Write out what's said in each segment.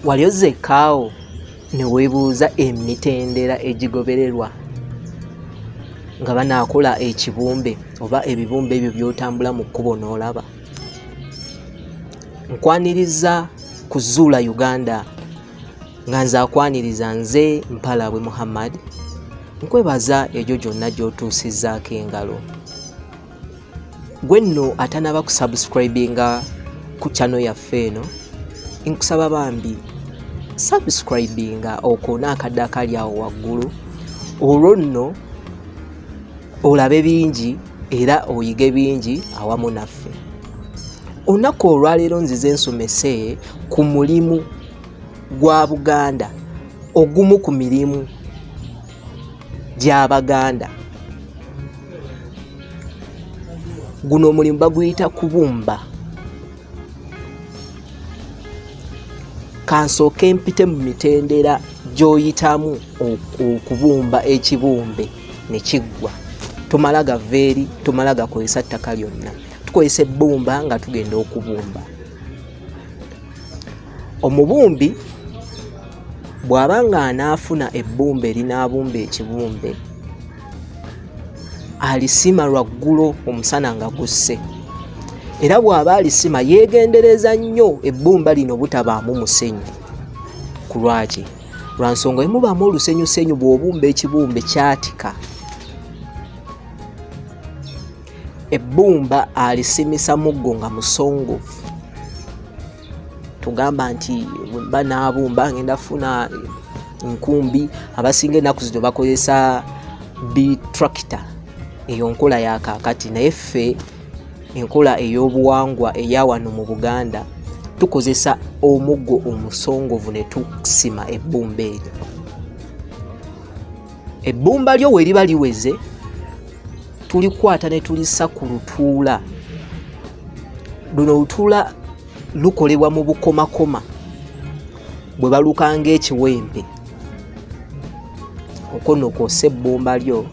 Wali ozzeekaawo ne weebuuza emitendera egigobererwa nga banaakola ekibumbe oba ebibumbe ebyo by'otambula mu kkubo n'olaba? Nkwaniriza ku Zuula Uganda nga nze akwaniriza nze Mpalabwe Muhammad, nkwebaza egyo gyonna gy'otuusizzaako engalo. Gwe nno atanaba kusubscribinga ku channel yaffe eno, nkusaba bambi subscribinga okoona akadde akali awo waggulu, olwo nno olabe bingi era oyige bingi awamu naffe. Olunaku olwaleero nzize nsomese ku mulimu gwa Buganda, ogumu ku mirimu gy'Abaganda. Guno omulimu baguyita kubumba. Kansooke mpite mu mitendera gy'oyitamu okubumba ekibumbe ne kiggwa. Tomala gava eri, tomala gakozesa ttaka lyonna. Tukozesa ebbumba nga tugenda okubumba. Omubumbi bw'aba ng'anaafuna ebbumba erinaabumba ekibumbe, alisima lwaggulo omusana nga gusse. Era bw'aba alisima yeegendereza nnyo ebbumba lino butabaamu musenyu. Ku lwaki? Lwa nsonga bwe mubaamu olusenyusenyu bw'obumba ekibumbe kyatika. Ebbumba alisimisa muggo nga musongovu. Tugamba nti bwemba naabumba ngenda funa nkumbi. Abasinga ennaku zino bakozesa bi tractor, eyo nkola ya kaakati, naye ffe enkola ey'obuwangwa eya wano mu Buganda tukozesa omuggo omusongovu ne tusima ebbumba eryo. Ebbumba lyo we liba liweze tulikwata ne tulissa ku lutuula. Luno olutuula lukolebwa mu bukomakoma bwe baluka ng'ekiwempe. Okwo nno kw'ossa ebbumba lyo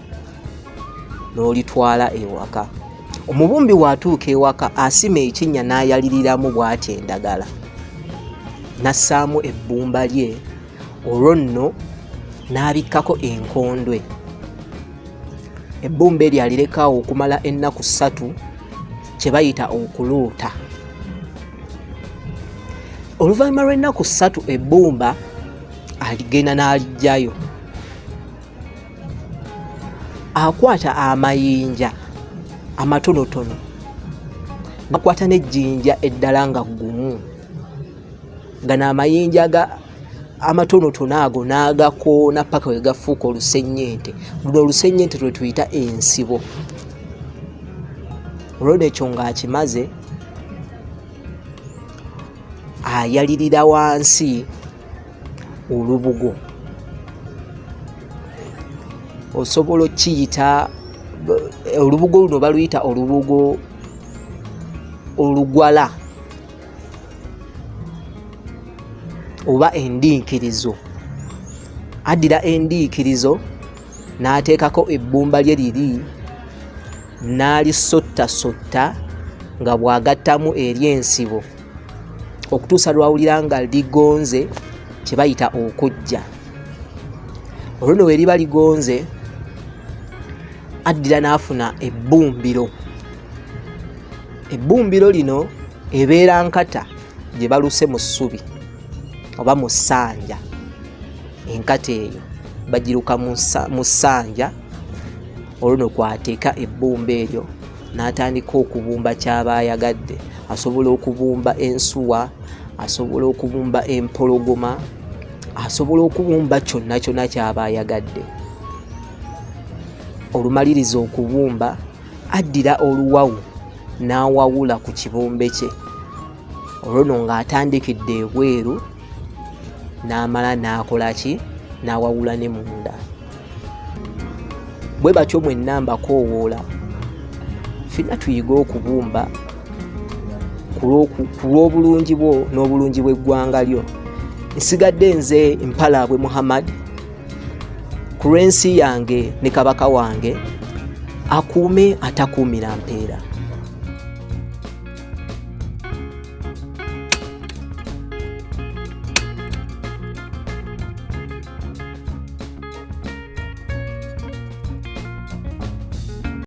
n'olitwala ewaka. Omubumbi bw'atuuka ewaka asima ekinnya n'ayaliriramu bw'atyo endagala, n'assaamu ebbumba lye, olwo nno n'abikkako enkondwe. Ebbumba eryo alireka awo okumala ennaku 3 kye bayita okuluuta. Oluvannyuma lw'ennaku 3 ebbumba aligenda n'aliggyayo. Akwata amayinja amatonotono, akwata n'ejjinja eddala nga ggumu. Gano amayinja ga amatonotono ago n'agakoona paka we gafuuka olusennyente. Luno olusennyente lwe tuyita ensibo. Olwo nno ekyo ng'akimaze, ayalirira wansi olubugo. Osobola okkiyita olubugo luno baluyita olubugo olugwala oba endiikirizo. Addira endiikirizo n'ateekako ebbumba lye liri n'alisottasotta nga bw'agattamu ery'ensibo okutuusa lw'awulira nga ligonze, kye bayita okuggya. Olwo nno we liba ligonze addira n'afuna ebbumbiro. Ebbumbiro lino ebeera nkata gye baluse mu ssubi oba mu ssanja. Enkata eyo bagiruka mu ssanja, olwo nno kw'ateeka ebbumba eryo n'atandika okubumba ky'aba ayagadde. Asobola okubumba ensuwa, asobola okubumba empologoma, asobola okubumba kyonna kyonna ky'aba ayagadde. Olumaliriza okubumba addira oluwawu n'awawula ku kibumbe kye. Olwo nno ng'atandikidde ebweru n'amala n'akola ki? N'awawula ne munda. Bwe batyo mwenna mbakoowoola ffenna tuyige okubumba ku lw'obulungi bwo n'obulungi bw'eggwanga lyo. Nsigadde nze Mpalabwe Muhammad ku lw'ensi yange ne Kabaka wange, akuume atakuumira mpeera.